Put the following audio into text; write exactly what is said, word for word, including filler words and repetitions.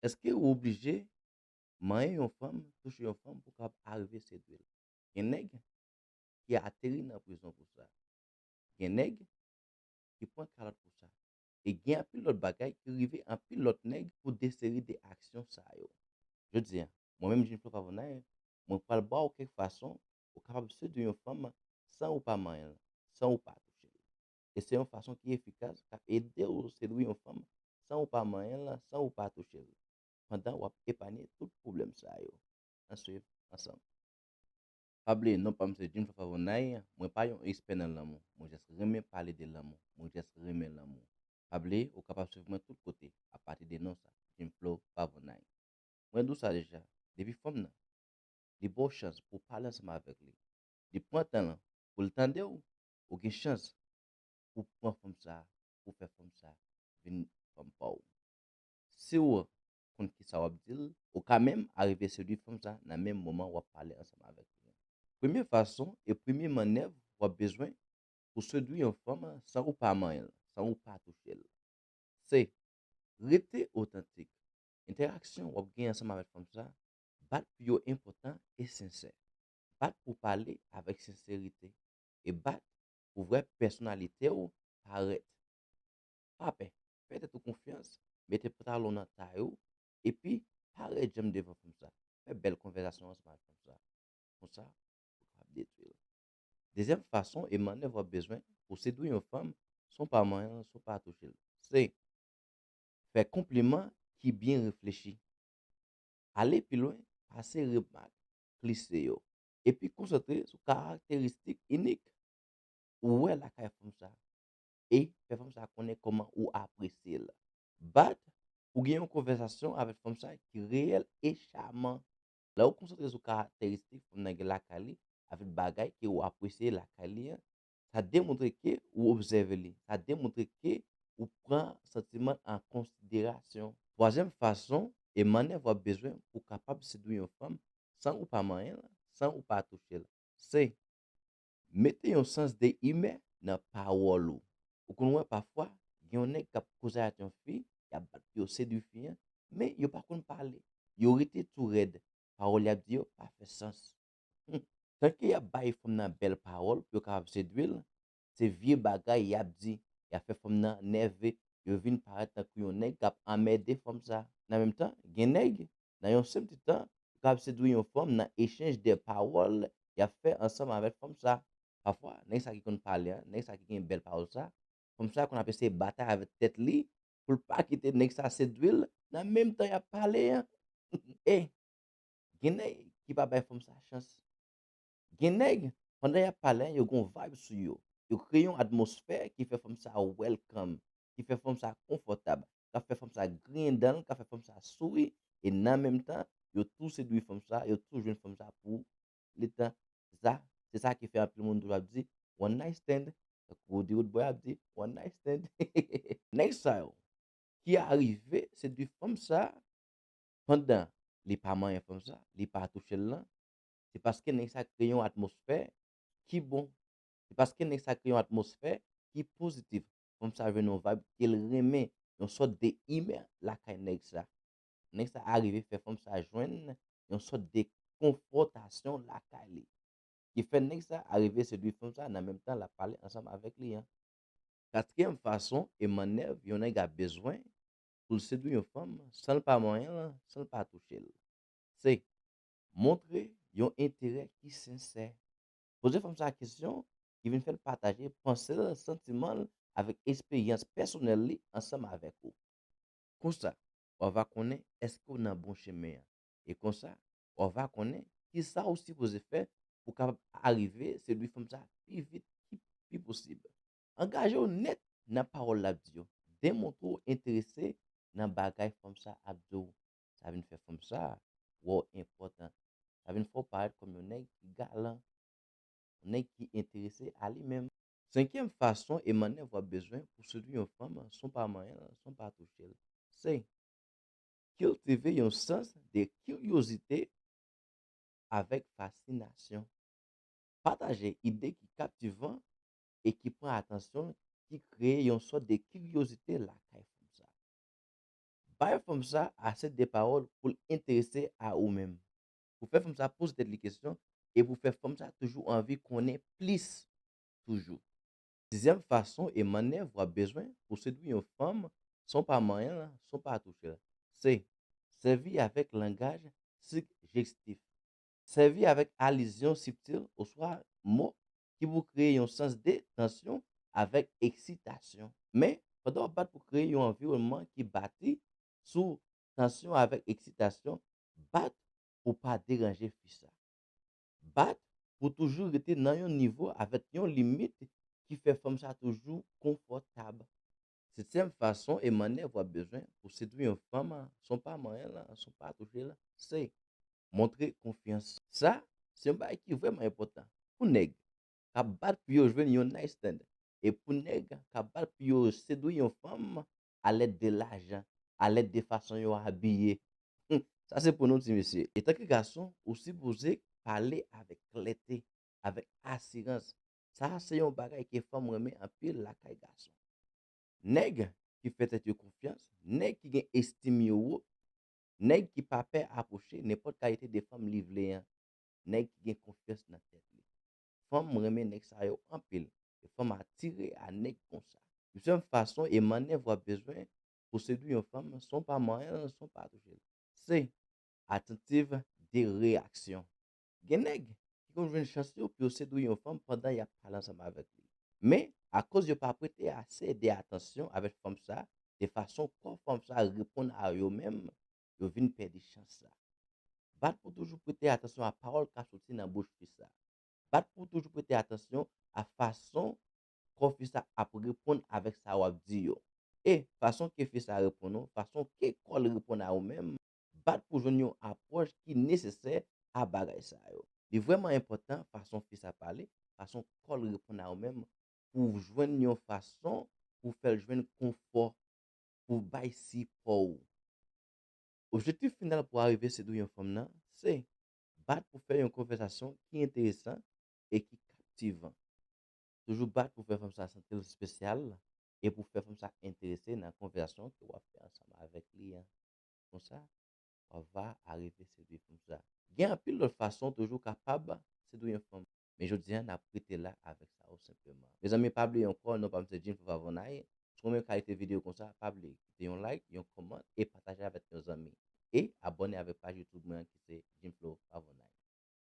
Èske ou oblije manyen yon fanm, touche yon fanm pou w kapab arive sedwi l? Gen nèg ki ateri nan prizon pou sa. Gen nèg ki pran kalòt pou sa. E gen anpil lòt bagay ki rive anpil lòt nèg pou de seri de aksyon sa yo. Jodi a, mwen menm Jean Claude Pavonay, mwen pral ba w kèk fason ou kapab sedwi yon fanm san ou pa manyen l, san ou pa touche l. E se yon fason ki efikas k ap ede w sedwi yon fanm san ou pa manyen l, san ou pa touche l, pandan w ap epanye tout pwoblèm sa yo. Ann swiv ansanm. Pa bliye, non pa m se Jean Claude Pavonay, mwen pa yon ekspè nan lanmou, mwen jis renmen pale de lanmou, mwen jis renmen lanmou. Pa bliye, ou kapab swiv mwen tout kote apati de non sa, Jean Claude Pavonay. Mwen di w sa deja, depi fanm nan, li ba w chans pou w pale ansanm avèk li, li pran tan l pou l tande w, ou gen chans pou w pran fanm sa, pou w fè fanm sa vin fanm pa w. Si w konn kisa w ap di l, ou ka menm arive sedwi fanm sa nan menm moman w ap pale ansanm avèk li. Premye fason e premye mannèv w ap bezwen pou sedwi yon fanm san ou pa manyen l, san ou pa touche l, se rete otantik. Entèraksyon w ap gen ansanm avèk fanm sa, bat pou yo enpòtan e sensè. Bat pou pale avèk senserite e bat pou vre pèsonalite w parèt. Pa pè, fè tèt ou konfyans, mete pantalon nan tay ou, epi parèt djanm devan fanm sa. Fè bèl konvèsasyon ansanm avèk fanm sa. Konsa, ou kapab detwi l. Dezyèm fason e mannèv w ap bezwen pou sedwi yon fanm san w pa manyen l, san w pa touche l, se fè konpliman ki byen reflechi. Ale pi lwen pase remak klise yo, epi konsantre sou karakteristik inik ou wè lakay fanm sa, e fè fanm sa konnen kòman ou apresye l. Bat pou gen yon konvèsasyon avèk fanm sa ki reyèl e chaman. Lè w konsantre sou karakteristik fanm nan gen lakay li, avèk bagay ke ou apresye lakay li an, sa demontre ke ou obsève li, sa demontre ke ou pran santiman l an konsiderasyon. Twazyèm fason e mannèv w ap bezwen pou w kapab sedwi yon fanm san ou pa manyen l, san ou pa touche l, se mete yon sans de imè nan pawòl ou. Ou konn wè pafwa, gen yon nèg k ap koze ak yon fi, y ap bat pou yo sedwi fi an, men yo pa konn pale. Yo rete tou rèd. Pawòl y ap di yo pa fè sans. Hmm. Tanke y ap bay fanm nan bèl pawòl pou yo kapab sedwi l, se vye bagay y ap di. Y ap fè fanm nan nève, yo vin parèt tankou yon nèg k ap anmède fanm sa. Nan menm tan, gen nèg, nan yon senp ti tan, ou kapab sedwi yon fanm nan echanj de pawòl y ap fè ansanm avèk fanm sa. Pafwa, nèg sa ki konn pale an, nèg sa ki gen bèl pawòl sa, fanm sa konn ap eseye batay avèk tèt li pou l pa kite nèg sa sedwi l, nan menm tan y ap pale an. E, gen nèg ki pa bay fanm sa chans. Gen nèg, pandan y ap pale an, yo gen yon vibe sou yo. Yo kreye yon atmosfè ki fè fanm sa welcome, ki fè fanm sa konfòtab, k ap fè fanm sa griyen dan l, k ap fè fanm sa souri, e nan menm tan, yo tou sedwi fanm sa, yo tou jwenn fanm sa pou letan. Se sa, se sa ki fè anpil moun toujou ap di one night stand. Tankou Rudy Roodboy ap di one night stand. Nèg sa yo ki arive sedwi fanm sa pandan li pa manyen fanm sa, li pa touche l lan, se paske nèg sa kreye yon atmosfè ki bon. Se paske nèg sa kreye yon atmosfè ki pozitif. Fanm sa jwenn yon vibe ke l renmen, yon sòt de imè lakay nèg sa. Nèg sa arive fè fanm sa jwenn yon sòt de konfwontasyon lakay li. Ki fè nèg sa arive sedwi fanm sa nan menm tan l ap pale ansanm avèk li an. Katriyèm fason e mannèv yon nèg ap bezwen pou l sedwi yon fanm san l pa manyen l, san l pa touche l, se montre yon enterè ki sensè. Poze fanm sa kesyon ki vin fè l pataje panse l, santiman l avèk eksperyans pèsonèl li ansanm avèk ou. Konsa, w a va konnen èske w nan bon chemen an. E konsa, w a va konnen kisa w sipoze fè pou w kapab arive sedwi fanm sa pi vit ki pi posib. Angaje w nèt nan pawòl l ap di yo. Demontre w enterese nan bagay fanm sa ap di w. Sa vin fè fanm sa wè w enpòtan. Sa vin fè w parèt kòm yon nèg ki galan, yon nèg ki enterese a li menm. Senkyèm fason e mannèv w ap bezwen pou sedwi yon fanm san w pa manyen l, san w pa touche l, se kiltive yon sans de kiryozite avèk fasinasyon. Pataje ide ki kaptivan e ki pran atansyon, ki kreye yon sòt de kiryozite lakay fanm sa. Bay fanm sa ase de pawòl pou l enterese a ou menm. Pou fè fanm sa poze tèt li kesyon e pou fè fanm sa toujou anvi konnen plis toujou. Sizyèm fason e mannèv w ap bezwen pou sedwi yon fanm san w pa manyen l, san w pa touche l, se sèvi avèk langaj sijestif. Sèvi avèk alizyon sibtil oswa mo ki pou kreye yon sans de tansyon avèk eksitasyon. Men, pandan w ap bat pou kreye yon anviwònman ki bati sou tansyon avèk eksitasyon, bat pou pa deranje fi sa. Bat pou toujou rete nan yon nivo avèk yon limit ki fè fanm sa toujou konfòtab. Setyèm fason e mannèv w ap bezwen pou sedwi yon fanm san w pa manyen l, san w pa touche l, se montre konfyans. Sa, se yon bagay ki vrèman enpòtan pou nèg k ap bat pou yo jwenn yon nice stand e pou nèg k ap bat pou yo sedwi yon fanm alèd de lajan, alèd de fason yo abiye. Sa se pou nou ti mesye. Etanke gason, ou sipoze pale avèk klète, avèk asirans. Sa se yon bagay ke fanm renmen anpil lakay gason. Nèg ki fè tèt yo konfyans, nèg ki gen estim yo wo, nèg ki pa pè apwoche nenpòt kalite de fanm li vle an, nèg ki gen konfyans nan tèt li. Fanm renmen nèg sa yo anpil. E fanm atire a nèg konsa. Setyèm fason e mannèv w ap bezwen pou sedwi yon fanm san w pa manyen l, san w pa touche l, se atantiv de reyaksyon. Gen nèg ki konn jwenn chans yo pou yo sedwi yon fanm pandan y ap pale ansanm avèk li. Men, akoz yo pa prete ase de atansyon avèk fanm sa, de fason kò fanm sa reponn a yo menm, yo vin pèdi chans sa. Bat pou toujou prete atansyon a pawòl k ap soti nan bouch fi sa. Bat pou toujou prete atansyon a fason kò fi sa ap reponn avèk sa w ap di yo. E fason ke fi sa reponn ou, fason ke kò l reponn a ou menm, bat pou jwenn yon apwòch ki nesesè a bagay sa yo. Li vrèman enpòtan fason fi sa pale, fason kò l reponn a ou menm, pou w jwenn yon fason pou w fè l jwenn konfò, pou w bay sipò w. Objektif final pou w arive sedwi yon fanm nan, se bat pou fè yon konvèsasyon ki enteresan e ki kaptivan. Toujou bat pou fè fanm sa santi l espesyal e pou fè fanm sa enterese nan konvèsasyon ke w ap fè ansanm avèk li an. Konsa, w ap va arive sedwi fanm sa. Gen anpil lòt fason toujou kapab sedwi yon fanm. Men jodi a, n ap rete la avèk sa yo senpleman. Mezanmi, pa bliye ankò, non pa m se Jim Favonay. Si w renmen kalite videyo konsa, pa bliye kite yon like, yon kòmant e pataje avèk yon zanmi. E abòne avèk paj YouTube mwen an ki se Jim Flo Favonay.